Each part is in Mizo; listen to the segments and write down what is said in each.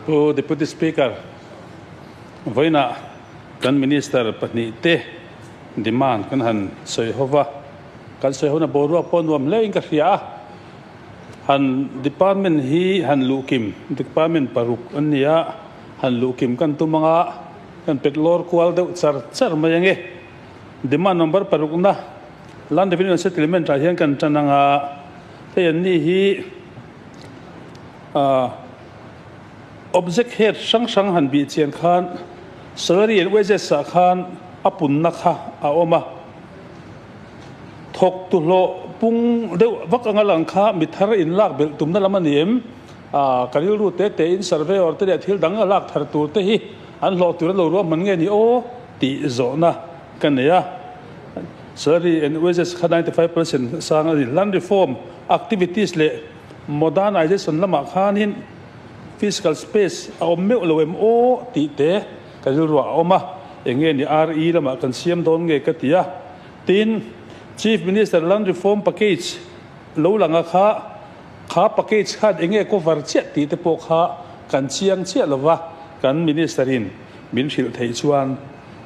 Pu Deputy Speaker, vawiinah kan Minister pahnihte demand kan han sawi ho va, kan sawi hona boruak pawh nuam hlein ka hria a. Han department hi han luhkim, department paruk an ni a, han luhkim kan tum anga kan pet lawr kual deuh char char mai ange. Demand number parukna Land Revenue and Settlement ah hian kan tan anga hei an ni hi object head hrang hrang han bih chian khan salary and wages ah khan a punna kha a awm a. Thawk tu hlawh pung deuh vak anga lang kha mi thar in lak belh tumna lam a ni em? Ka rilru te te in surveyor te leh thil dang a lak thar tur te hi an hlawh tur a lo ruahman nge ni aw tih zawhna ka nei a. Salary and wages kha 95% sang a ni. Land reform activities leh modernization lamah khanin fiscal space a awm meuh lo em aw tih te ka rilruah a awm a. Eng nge ni RE lamah kan siam dawn nge ka ti a. Tin, Chief Minister Land Reform Package lo langa kha, kha package khan eng nge cover chiah tih te pawh kha kan chiang chiah lo va, kan Minister in min hrilh theih chuan.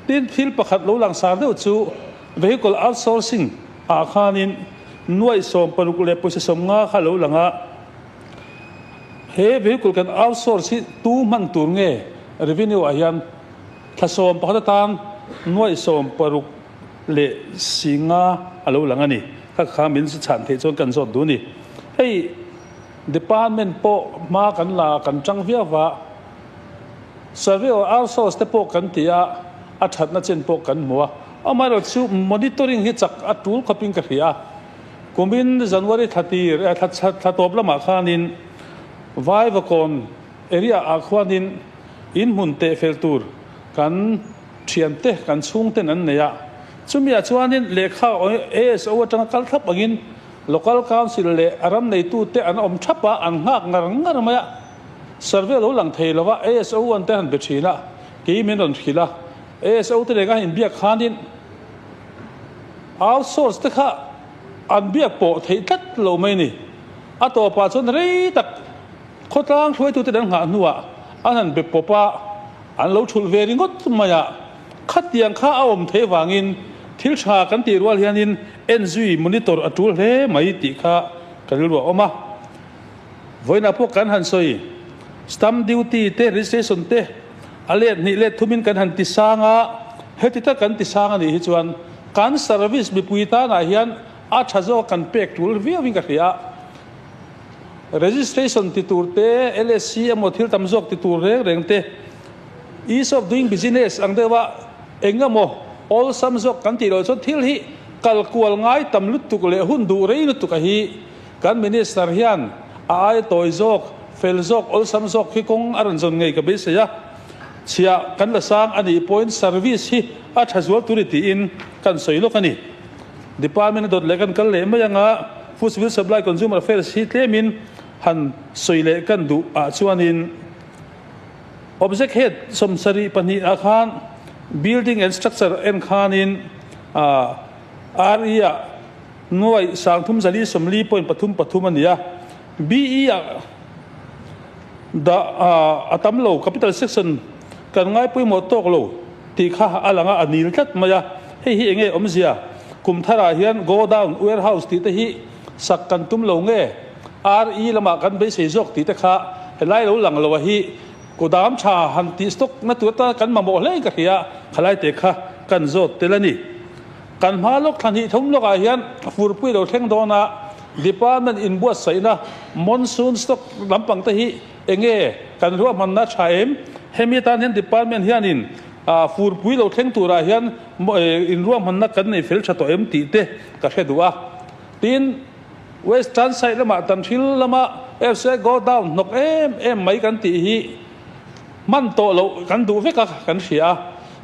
Tin, thil pakhat lo langsar deuh chu vehicle outsourcing ah khanin nuaih 16 leh pawisa 50 kha lo lang a, he vehicle kan outsource hi tu hman tur nge revenue ah hian thla 11 atan nuaih 16 leh singa a lo lang a ni. Kha kha min chhan theih chuan kan zawt duh a ni. Hei department pawh hma kan la kan tang viau va, survey or outsource te pawh kan ti a, a thatna chen pawh kan hmu a. Amaherawhchu chu monitoring hi chak a tul khawpin ka hria a. Kumin January thla tir thla tawp lamah khanin Vaivakawn area ah khuanin inhmun teh fel tur kan Thiante kan chhungten an nei a, chumiah chuanin lehkha ASO atanga kal thlap angin Local Council leh a ram neitute an awm thap a, an nghak ngar ngar mai a. Survey a lo lang thei lo va, ASO an te han be thin a, kei min rawn hrilh a, ASO te nen a inbiak khanin outsource te kha an biak pawh theih tlat lo mai ni. A tawpah chuan rei tak khawtlang hruaitute an nghah hnuah an han be pawp a, An lo thulh ve ringawt mai a, khatiang kha a awm theih vangin thil tha kan tih rual hianin en zui, monitor, a tul hle mai tih kha ka rilru a awm a. Vawiinah pawh kan han sawi, stamp duty te, registration te a let hnih let thumin kan han ti sang a, heti tak kan ti sang a nih hi chuan kan service mipui tanah hian a tha zawk kan pek tul viauin ka hria a. Registration ti tur te, LSC emaw thil tam zawk ti tur reng reng te, Ease of doing business ang deuh a eng emaw awlsam zawk kan tih loh chuan thil hi kal kual ngai tam lutuk leh hun duh rei lutuk a hi kan Minister hian a ai tawi zawk, fel zawk, awlsam zawk hi kawng a rawn zawn ngei ka beisei a. Chhiah kan la sang a nih pawhin service hi a tha zual tur i tiin kan sawi lawk a ni. Department a dawt leh kan kal leh mai anga Food Civil Supply Consumer Affairs hi tlemin han sawi leh kan duh ah chuanin Object Head 72 ah khan Building and Structure en khanin RE ah nuai 3443.33 a ni a, BE ah dah a tam lo Capital Section kan ngai pawimawh tawk lo tih kha a lang a, a nil tlat mai a. Hei hi enge awmzia? Kum tharah hian godown, warehouse tih te hi sak kan tum lo nge? RE lamah kan beisei zawk tih te kha helai lo lang lo a hi kudam tha han tih stock na tur atan kan mamawh hle ka hria, khalai te kha kan zawt tel a ni. Kan hma lawk thla hnih thum lawkah hian furpui lo thleng dawn a, department inbuatsaihna monsoon stock lampang te hi Enge kan ruahmanna tha em? Hemi atan hian department hianin furpui lo thleng turah hian in ruahmanna kan nei fel tha tawh em tih te ka hre duh a. Tin, Western side lamah Tanhril lama FCI go down hnawk em em mai kan tih hi hman tawh loh kan duh vek a kan hria a.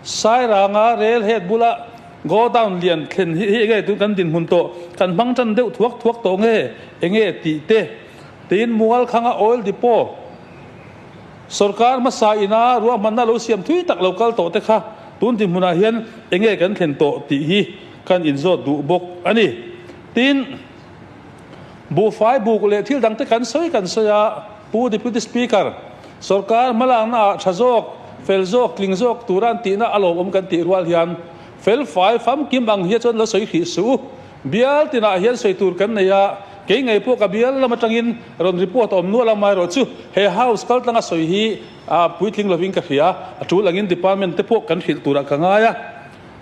Sairanga rail head bula go down lian thlen hi enge tun kan dinhmun tawh kan hmang tan deuh thuak thuak tawh nge enge tih te Tin, Mualkhanga Oil Depot sawrkar hmasa ina ruahmanna lo siam thui tak lo kal tawh te kha tun dinhmunah hian enge kan thlen tawh tih hi kan inzawt duh bawk a ni. Tin, buhfai buk leh thil dangte kan sawi kan sawi a, Pu Deputy Speaker. Sorkar hmalakna ah tha zawk, fel zawk, tling zawk tura an tihna a lawmawm kan tih rual hian fel fai famkim ang hi chuan lo sawi hrih suh u. Bial tinah hian sawi tur kan nei a, kei ngei pawh ka bial lam atangin rawn report a awm nual a, amaherawhchu he house kaltlanga sawi hi a puitling lovin ka hria, a tul angin department te pawh kan hrilh turah ka ngai a.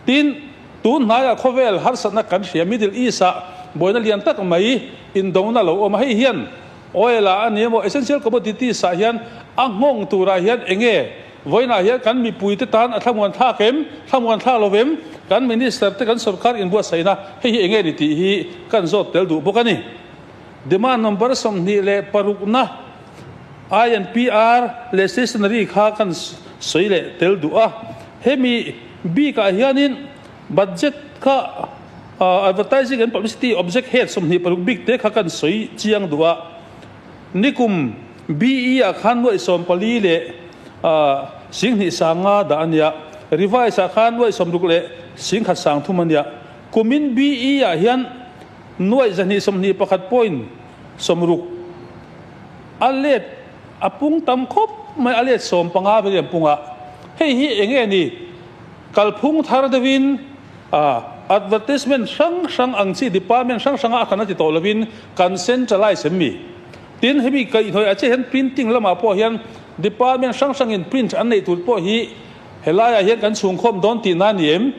Tin, tun hnaiah khawvel harsatna kan hria, Middle East-ah buaina lian tak mai indona lo awm a, hei hian Oil ah a ni emaw essential commodities ah hian a nghawng turah hian eng nge vawiinah hian kan mipuite tan a thlamuan thlak em, thlamuan thlak lo em, kan minister te kan sorkar inbuatsaihna hei hi eng nge ni tih hi kan zawt tel duh bawk a ni. Demand number 26 na INPR leh stationery kha kan sawi leh tel duh a, hemi bikah hianin budget kha Advertising and Publicity Object Head 26 bik te kha kan sawi chiang duh a, nikum BE ah khan nuaih 14 leh 20 sanga dah a nia, Revise ah khan nuaih 60 leh 10 sang thum a nia, kumin BE ah hian nuaih 221 point 60 a let a pung tam khawp mai, a let 15 vel in pung a, hei hi eng nge ni? Kalphung thar deuhin advertisement hrang hrang ang chi department hrang hranga a kan a ti tawh lovin kan centralize em mi? Tin, hemi kaihhnawih ah chiah hian printing lamah pawh hian department hrang hrangin print an neih tur pawh hi helaiah hian kan chhungkhawm dawn tihna a ni em?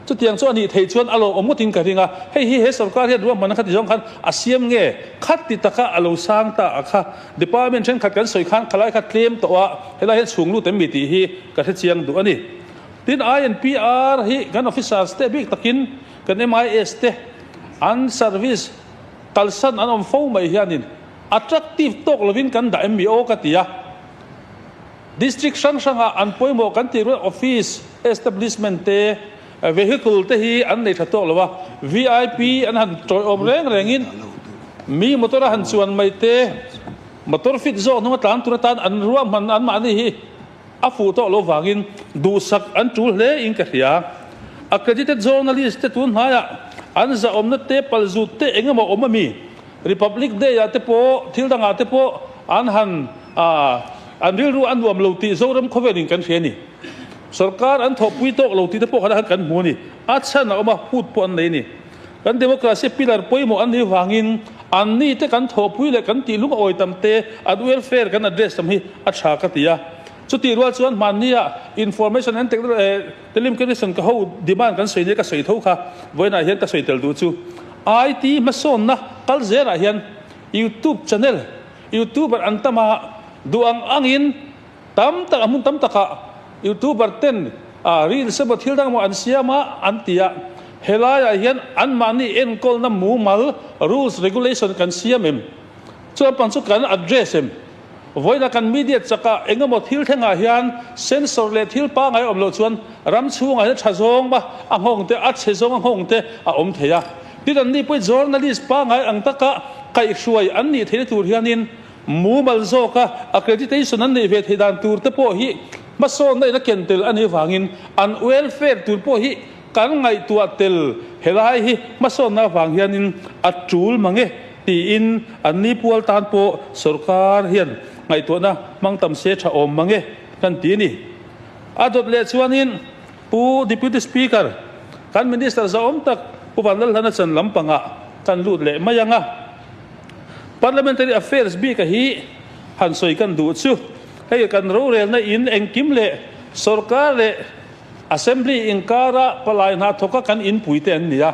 Chutiang chu a nih theih chuan a lawmawm ngawtin ka ring a, hei hi he sorkar hian ruahmanna kha ti zawng khan a siam nge? Khat ti taka a lo sang ta a kha department thenkhat kan sawi khan khalai kha tlem tawh a, helai hian chhung lut em mi tih hi ka hrechiang duh a ni. Tin, INPR hi kan officers te bik takin kan MIS te an service kalsan an awm fo mai hianin attractive tawk lovin kan dah em mi aw ka ti a. District hrang hrangah an pawimawh kan tih rual office establishment te vehicle te hi an nei tha tawk lo a, VIP an han tawiawm reng rengin mi motor a han chuan mai te, motor fit zawk hnunga tlan tur atan an ruahman anmahni hi A fuh tawh lo vangin duhsak an tul hle in ka hria. Accredited journalist te tun hnaiah an zahawmna te palzut te eng emaw awm a mi? Republic Day ah te pawh thil dangah te pawh an han an rilru a nuam lo tih Zoram khawvelin kan hria a ni. Sorkar an thawhpui tawk lo tih te pawh khan kan hmu a ni. A chhan a awm a, hut pawh an nei a ni. Kan democracy pillar pawimawh an nih vangin an ni te kan thawhpui leh kan tih lung a awi tam te, an welfare kan address tam hi a tha ka ti a. Chutih rual chuan hmannia information and telecommunication ka ho demand kan sawi nia ka sawi tho kha vawiinah hian ka sawi tel duh chu IT hmasawnna kal zelah hian YouTube channel YouTuber an tam a, duh ang angin Tam tak a hmun tam takah youtuber ten reels emaw thil dang emaw an siam a an ti a, helaiah hian anmahni enkawlna mumal rules regulation kan siam em? Chu lampang chu kan address em? Vawiina kan media chakah eng emaw thil thlengah hian censor leh thil pangai a awm loh chuan ram chhungah hian tha zawng a nghawng te a chhe zawng a nghawng te a awm thei a. Tin anni pawhin journalist pangai ang taka kaihhruai an nih theihna tur hianin Mumal zawka accreditation an neih ve theih dan tur te pawh hi hmasawnna in a ken tel a nih avangin an welfare tur pawh hi kan ngaihtuah tel helai hi hmasawnna avang hianin a tul mang e tiin an ni pual tan pawh sorkar hian ngaihtuahna hmang tam se tha awm mang e kan ti a ni. A dawt leh chuanin Pu Deputy Speaker, kan Minister zahawm tak Pu Vanlalhlana chan lampangah kan lut leh mai ang a. Parliamentary Affairs bika hi han sawi kan duh chu hei kan rorelna in engkim leh sorkar leh Assembly inkara palai hna thawka kan inpui te an ni a,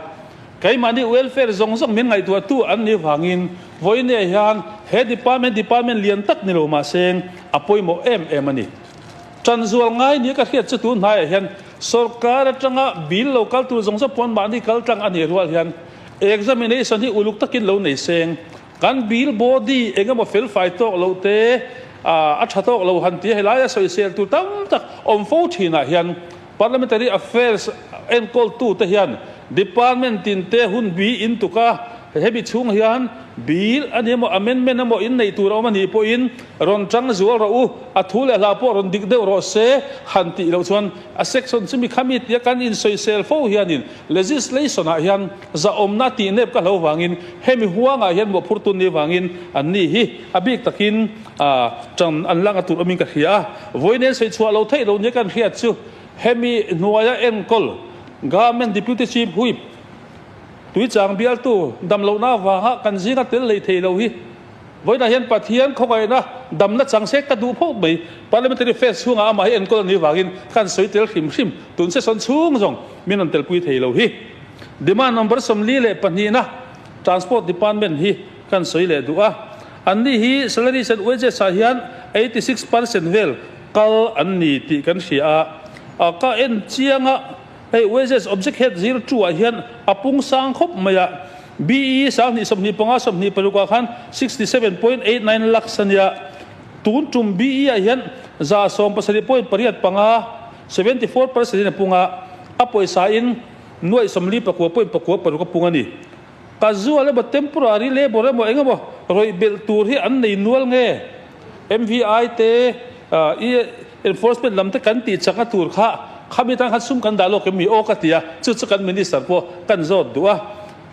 keimahni welfare zawng zawng min ngaihtuahtu an nih vangin vawiinah hian he department department lian tak ni lo mahse a pawimawh em em a ni. Tanzual ngai nia ka hriat chu tun hnaiah hian sorkar atanga bill lo kal tur zawng zawng pawn mahni kal tlang a nih rual hian Examination hi uluk takin lo nei seng. Kan bill body eng emaw felfai tawk loh te, a tha tawk lo han tia helaia sawisel tur tam tak awm fo thinah hian Parliamentary Affairs enkawltu te hian Department tin te hun bi in tuka. Hemi chhung hian bill a ni emaw, amendment emaw in neih tur a awm a nih pawhin rawn tang zual rawh u, a thu leh hla pawh rawn dik deuh rawh se han tih loh chuan a section chumi khami tia kan insawisel fo hianin legislation ah hian zahawmna tih nep ka hlo vangin hemi huangah hian mawhphurtu ni vangin an ni hi a bik takin tan an lak a tur awmin ka hria a. Vawiin sawi chhuah lo theih lo nia kan hriat chu hemi hnuaia enkawl Government Deputy Chief Whip Tuichang bialtu damlohna avanga kan zinga tel lei thei lo hi vawiinah hian Pathian khawngaihna damna chang se ka duh phawt mai. Parliamentary phase chhungah amah hi enkawl a nih vangin kan sawi tel hrim hrim. Tun session chhung zawng min rawn telpui thei lo hi. Demand number 42na Transport Department hi kan sawi leh duh a. Anni hi salaries and wages ah hian 86% vel kal an ni tih kan hria a. Ka en chiang a. Hei wages object head zir tu ah hian a pung sang khawp mai a, BE 2025 26 ah khan 67.89 lakhs a nia, tun tum BE ah hian 77.85, 74%, in a pung a, a pawisa in nuaih 49.96 a pung a ni. Casual emaw temporary labour emaw eng emaw rawih belh tur hi an nei nual nge? MVI te i enforcement lam te kan tih chakna tur kha khami tan khan sum kan dah lawk em mi aw ka ti a, chu chu kan minister pawh kan zawt duh a.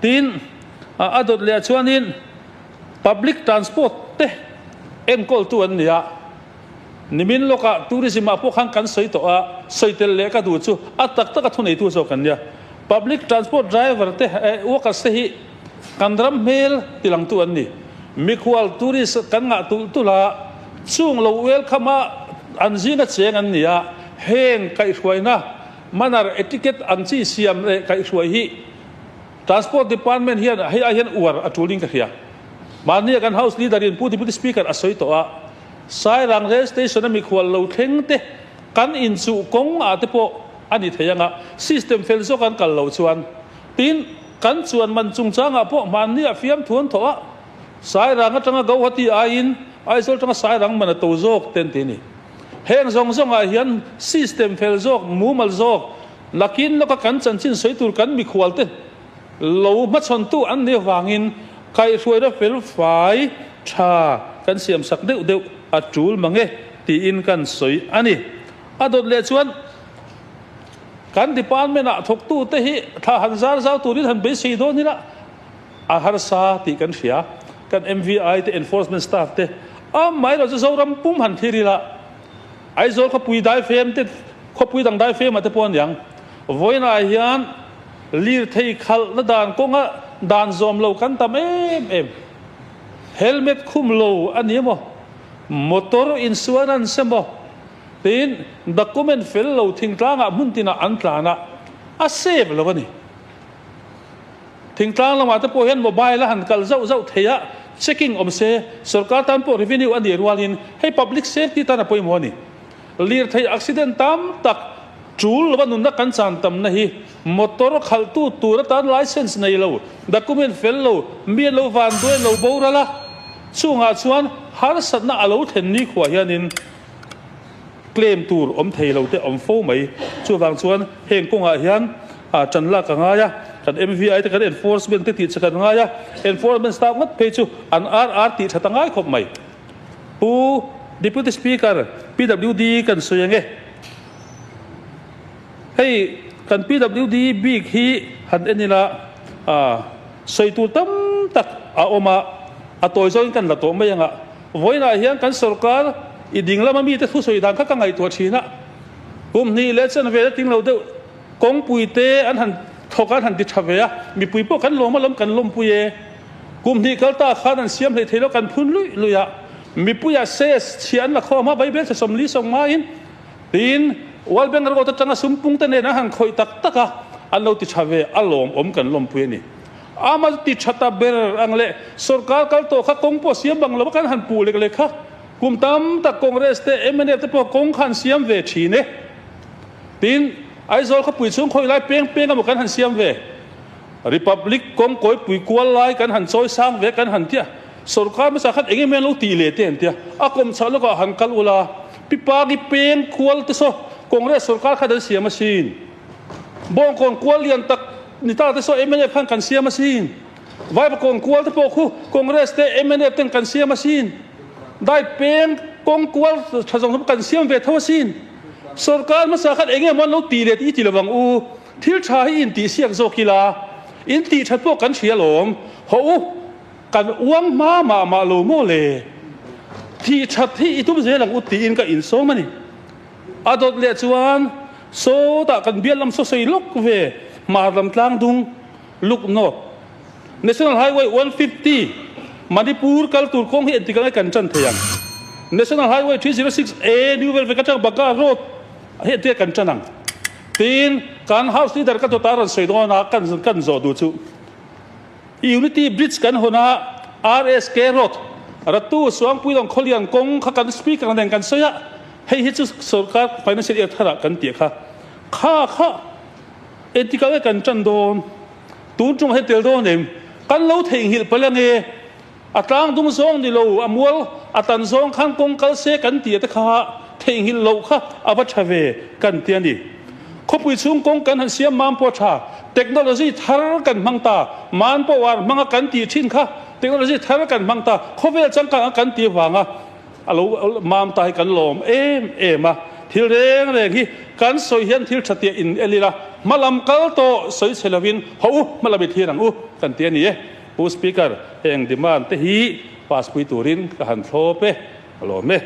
Tin, a dawt leh ah chuanin public transport te enkawltu an ni a, nimin lawkah tourism ah pawh khan kan sawi tawh a, sawi tel leh ka duh chu a tak taka thuneitu zawk an nia. Public transport driver te workers te hi kan ram hmel tilangtu an ni. Mikhual tourist kan ngah tulh tulh a, chung lo welcome a an zinga cheng an ni a, heng kaihhruaina manner etiquette ang chi siam leh kaihhruai hi Transport Department hian hei ai hian uar a tulin ka hria. Mahnia kan House Leader in Pu Deputy Speaker a sawi tawh a, Sairang Rail Station a mikhual lo thleng te kan inchuh kawng ah te pawh a ni thei anga system fel zawk an kal loh chuan tin kan chuan man chungchangah pawh hmanni ah fiamthu an thawh a, Sairang atanga Gauhati aiin Aizawl atanga Sairang man a to zawk te an ti a ni. Heng zawng zawngah hian system fel zawk, mumal zawk, nakin lawka kan chanchin sawi tur kan mikhual te lo hmachhawntu an nih avangin kaihhruaina fel fai tha kan siamsak deuh deuh a tul mang e tiin kan sawi a ni. A dawt leh chuan kan department ah thawktute hi thla han zar zau turin han beisei dawn ila a harsa tih kan hria. Kan MVI te enforcement staff te amaherawhchu Zoram pum han thlir ila Aizawl khawpui daifem te khawpui dang daifem ah te pawh aniang vawiinah hian lirthei khalhna dan kawnga dan zawm lo kan tam em em. Helmet khum lo a ni emaw motor insurance emaw Tin, document fel lo thingtlangah hmun tinah an tlan a, a save lo a ni. Thingtlang lamah te pawh hian mobile a han kal zauh zauh thei a, checking awm se, sorkar tan pawh revenue a nih rualin hei public safety tan a pawimawh a ni. Lirthei accident tam tak tul lova nunna kan chan tamna hi motor khalhtu tur atan license nei lo, document fel lo, mi an lo vanduai an lo boral a, chungah chuan harsatna a lo thlen nikhua hianin, Claim tur awm thei lo te awm fo mai. Chuvang chuan heng kawngah hian tan lak a ngai a, kan MVI te kan enforcement te tih che kan ngai a, enforcement staff ngawt phei chu an RR tih that a ngai khawp mai. Pu Deputy Speaker, PWD kan sawi ang e. Hei kan PWD bik hi han en ila sawi tur tam tak a awm a, a tawi zawngin kan la tawh mai ang a. Vawiinah hian kan sorkar i ding lama mite thusawi dan kha ka ngaihtuah thin a, kum hnih leh chen vel a ting lo deuh kawngpui te an han thawk a, an han ti tha ve a, mipui pawh kan lawm alawm kan lawmpui e. Kum hnih kal ta khan an siam hlei thei lo kan phun luih luih a, mipuiah ses chhia an la khawm a, Vaibel chhe 40 sawmngaiin tiin World Bank rawt atanga sum pung te nen an han khawih tak tak a, an lo ti tha ve a lawmawm kan lawmpui a ni. Ama ti tha ta ber ang leh sorkar kal tawh kha kawng pawh siam bang lo a kan han puh lek lek kha kum tam tak Congress te mnf te pawh kawng kha an siam ve thin e. Tin, Aizawl khawpui chhung khawi lai peng peng emaw kan han siam ve. Republic kawng kawipui kual lai kan han chawi sang ve kan han tia. Sorkar hmasa khan eng emaw an lo tih leh te an tia. A kawm chhah lawkah han kal ula Pipagi peng kual te saw Congress sorkar khan an siam asin. Bawngkawn kual lian tak ni ta te saw mnf khan kan siam asin. Vaivakawn kual te pawh khu Congress te mnf ten kan siam asin. Dai peng kawng kual tha zawng zawng kan siam ve tho asin. Sorkar hmasa khan eng emaw an lo ti leh tih i ti lovang u. Thil tha hi in tih siak zawk ila, in tih that pawh kan hria alawm. Hawh u, kan uang hma mah mah lo maw le? Thih that hi i tum zel ang u tiin ka insawm a ni. A dawt leh chuan sawtah kan bial lam saw sawi lawk ve, Hmar lam tlang dung, Luk North, National Highway 150, Manipur kal tur kawng hi entik angai kan tan thei ang. National Highway 306 A, New Velvek atang Bagha Road hi entik kan tan ang. Tin, kan House Leader ka dawtah rawn sawi dawn a, kan kan zawh duh chu. Unity Bridge kan hawn a, RSK Road, Ratu Suangpuilawng Khawlian kawng kha kan Speaker nen kan sawi a, hei hi chu sorkar Financial Year tharah kan tih kha. Kha kha entik ah nge kan tan dawn? Tun ṭum ah hian tel dawn em? Kan lo theihnghilh palh ange. A tlang dung zawng ni lo, a mual a tan zawng khan kawng kal se kan tih te kha theihnghilh loh kha a va tha ve kan ti a ni. Khawpui chhung kawng kan han siam mam pawh a tha, technology thar kan hmang ta, man power hmanga kan tih thin kha technology thar kan hmang ta, khawvel changkang a kan tih avanga a lo mam ta hi kan lawm em em a. Thil reng reng hi kan sawi hian thil tha tiah in el ila, hmalam kal tawh sawi chhe lovin haw u, hmalam i thlir ang u kan ti a ni e. Pu Speaker, heng demand te hi pass pui turin ka han thlawp e, a lawm e.